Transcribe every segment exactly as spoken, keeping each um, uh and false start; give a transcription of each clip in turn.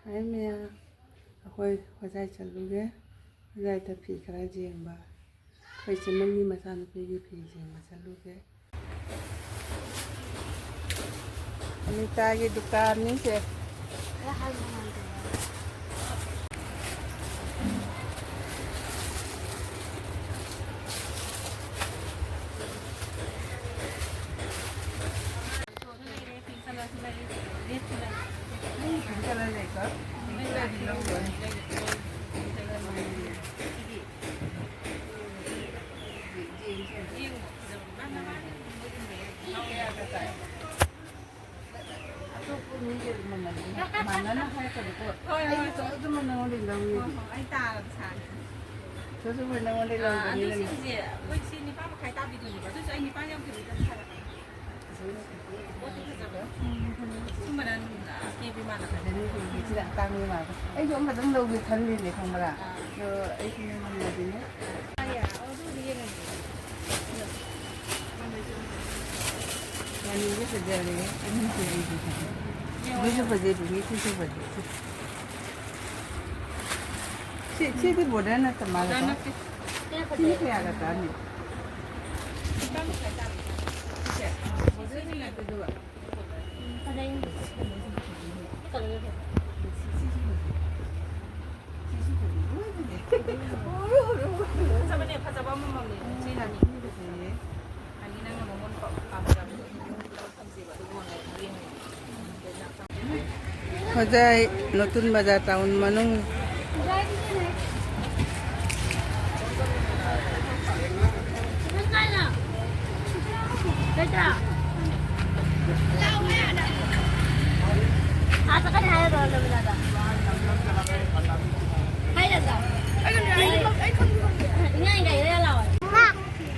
ꯍꯥꯏ ꯃꯌꯥꯝ, ꯑꯩꯈꯣꯏ ꯍꯣꯖꯥꯏ ꯆꯠꯂꯨꯒꯦ꯫ ꯍꯣꯖꯥꯏꯗ ꯐꯤ ꯈꯔ ꯌꯦꯡꯕ, ꯑꯩꯈꯣꯏ ꯆꯤꯃꯟꯒꯤ ꯃꯆꯥꯅꯨꯄꯤꯒꯤ ꯐꯤ ꯌꯦꯡꯕ ꯆꯠꯂꯨꯒꯦ꯫ ꯑꯅꯤꯇꯥꯒꯤ ꯗꯨꯀꯥꯟꯅꯤ ꯁꯦ꯫ ꯑꯇꯣꯞꯄ ꯃꯤꯒ ꯃꯃꯜꯗꯤ ꯃꯥꯟꯅꯅ ꯍꯥꯏꯔꯛꯀꯅꯨꯀꯣ꯫ ꯍꯣꯏ, ꯍꯣꯏ, ꯑꯩꯒꯤ ꯍꯣꯏ꯫ ꯆꯠꯂꯨꯗꯨꯃ ꯅꯉꯣꯟꯗꯩ ꯍꯣꯏ, ꯂꯧꯔꯤꯅꯦ꯫ ꯍꯣꯏ, ꯑꯩ ꯇꯥꯔꯕ ꯁꯥꯒꯦ꯫ ꯆꯠꯂꯨꯗꯨꯃ ꯅꯉꯣꯟꯗꯩ ꯑꯥ, ꯂꯧꯕꯅꯤꯅꯅꯦ꯫ ꯑꯗꯨꯁꯤꯡꯁꯦ ꯑꯩꯈꯣꯏ ꯁꯤ ꯅꯤꯄꯥꯟ ꯃꯈꯥꯏ ꯇꯥꯕꯤꯗꯨꯅꯦꯕ꯫ ꯑꯗꯨꯁꯨ ꯑꯩ ꯅꯤꯄꯥꯟ ꯌꯧꯗ꯭ꯔꯤꯉꯩꯗ ꯑꯗꯨꯝ ꯍꯥꯏꯔꯛꯀꯦ꯫ ꯄꯣꯠꯇꯤ ꯐꯖꯕ꯫ ꯎꯝ, ꯐꯖꯩ꯫ ꯁꯨꯝꯕꯅ ꯑꯗꯨꯝ, ꯑꯥ, ꯀꯦꯕꯤ ꯃꯥꯜꯂꯛꯀꯅꯤ꯫ ꯐꯖꯅꯤ, ꯐꯖꯅꯤ꯫ ꯁꯤꯗ ꯑꯇꯥꯡꯕ ꯃꯥꯜꯂꯦ꯫ ꯑꯩꯁꯨ ꯑꯃꯗꯪ ꯂꯧꯒꯦ ꯈꯜꯂꯤꯅꯦ, ꯈꯪꯕ꯭ꯔꯥ? ꯑꯥ꯫ ꯑꯗꯣ ꯑꯩꯁꯨ ꯃꯃꯜꯗꯤꯅꯦ꯫ ꯑꯥ, ꯌꯥ-, ꯑꯣ, ꯑꯗꯨꯗꯤ ꯌꯦꯡꯉꯒꯦ꯫ ꯔꯥꯅꯤꯁꯦ ꯐꯖꯔꯦ꯫ ꯑꯅꯤꯁꯦ ꯑꯩꯗꯤ ꯐꯖꯩ꯫ ꯑꯗꯨꯁꯨ ꯐꯖꯩ, ꯕꯤꯕꯤ, ꯁꯤꯁꯨ ꯐꯖꯩ꯫ ꯁꯤ, ꯁꯤꯗꯤ border ꯅꯠꯇ ꯃꯥꯜꯂꯦꯀꯣ? Border ꯅꯠꯇꯦ꯫ ꯁꯤꯅ ꯀꯌꯥꯒ ꯇꯥꯅꯤ? ꯅꯤꯄꯥꯟ ꯃꯈꯥꯏ ꯇꯥꯕ꯫ ꯁꯤꯁꯦ? Border ꯅꯠꯇꯦ ꯑꯗꯨꯒ꯫ ꯐꯖꯩ꯫ ꯁꯤ colour ꯐꯖꯩ꯫ ꯁꯤꯁꯨ ꯐꯖꯩ꯫ ꯐꯖꯕꯅꯦ, ꯐꯖꯕ ꯑꯃꯃꯝꯅꯦ꯫ ꯁꯤ ꯔꯥꯅꯤ꯫ ꯔꯥꯅꯤ ꯅꯪꯅ ꯃꯉꯣꯟ ꯄꯥꯝꯖꯕꯗꯣ꯫ ꯍꯣꯖꯥꯏ ꯅতুꯟ ꯕꯖꯥꯔ ꯇꯥꯎꯟ ꯃꯅꯨꯡ꯫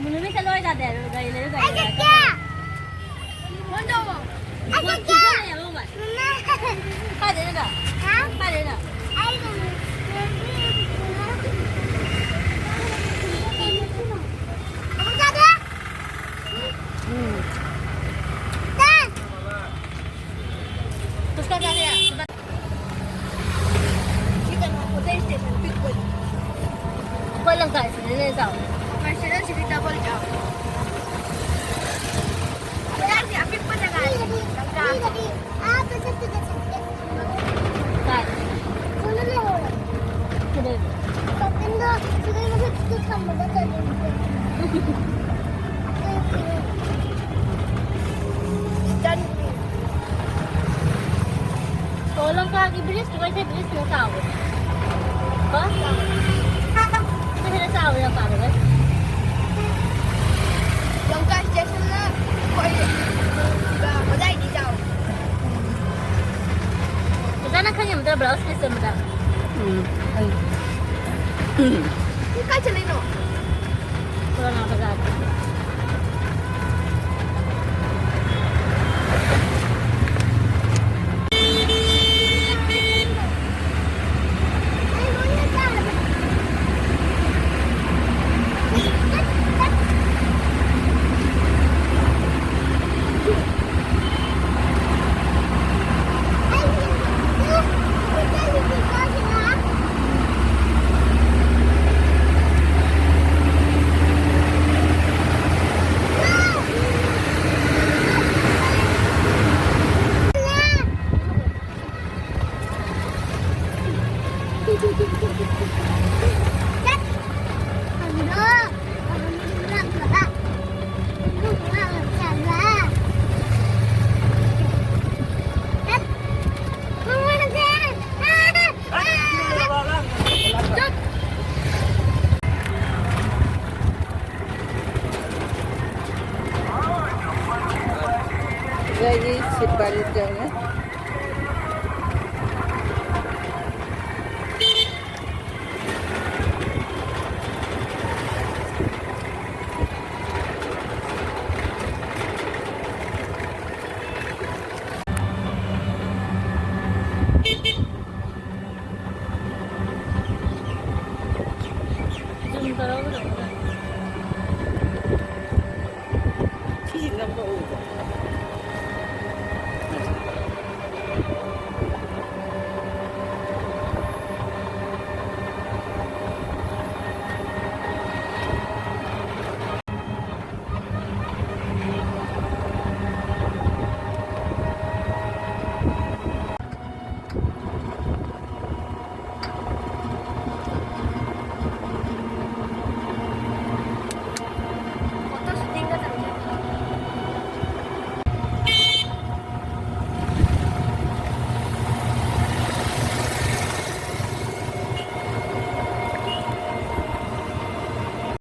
ꯃꯨꯅꯨꯕꯤ ꯆꯠꯂꯣꯏ ꯇꯥꯗꯦ, ꯒꯥꯔꯤ ꯂꯩꯔ ꯒꯥꯔꯤ ꯂꯩꯔ꯫ ꯀꯥꯏꯗꯩꯅꯣ? ꯀꯥꯏꯗꯩꯅꯣ? ꯎꯝ꯫ ꯄꯨꯁꯄꯥ ꯀꯥꯏꯗꯩ? ꯁꯤꯗ ꯆꯥꯎ꯫ ꯃꯥꯔꯁꯦꯂꯣ ꯁꯤꯗꯤ ꯗꯕꯜ ꯆꯥꯎ꯫ ꯍꯤꯗꯥꯛꯁꯦ ꯑꯄꯤꯛꯄ ꯖꯒꯥꯁꯦ ꯗꯔꯀꯥꯔ꯫ ꯀꯥꯏ? ꯁꯤꯗ꯫ ꯆꯟ꯫ ꯑꯣ, ꯂꯪꯀꯥꯒꯤ ꯕ꯭ꯔꯤꯖꯇꯨ ꯃꯩꯇꯩ ꯕ꯭ꯔꯤꯖꯇꯨꯅ ꯆꯥꯎꯕꯅꯦ꯫ ꯀꯣ? ꯑꯗꯨ ꯍꯦꯟꯅ ꯆꯥꯎꯋꯦ ꯂꯪꯀꯥꯗꯨꯗꯩ꯫ ꯂꯪꯀꯥ ꯁ꯭ꯇꯦꯁꯟꯅ ꯑꯩꯈꯣꯏ ꯃꯗꯥꯏꯗꯤ ꯆꯥꯎꯋꯦ꯫ ꯑꯣꯖꯥ, ꯅꯪ ꯈꯪꯉꯤꯕ ꯅꯠꯇ꯭ꯔꯣ ꯕ꯭ꯂꯥꯎꯁ ꯄꯤꯁ ꯁꯦꯝꯕꯗ? ꯎꯝ, ꯈꯪꯉꯤ꯫ ꯅꯪ ꯀꯥꯏ ꯆꯠꯂꯤꯅꯣ? ꯀꯣꯔꯣꯅꯥ ꯕꯖꯥꯔꯗ꯫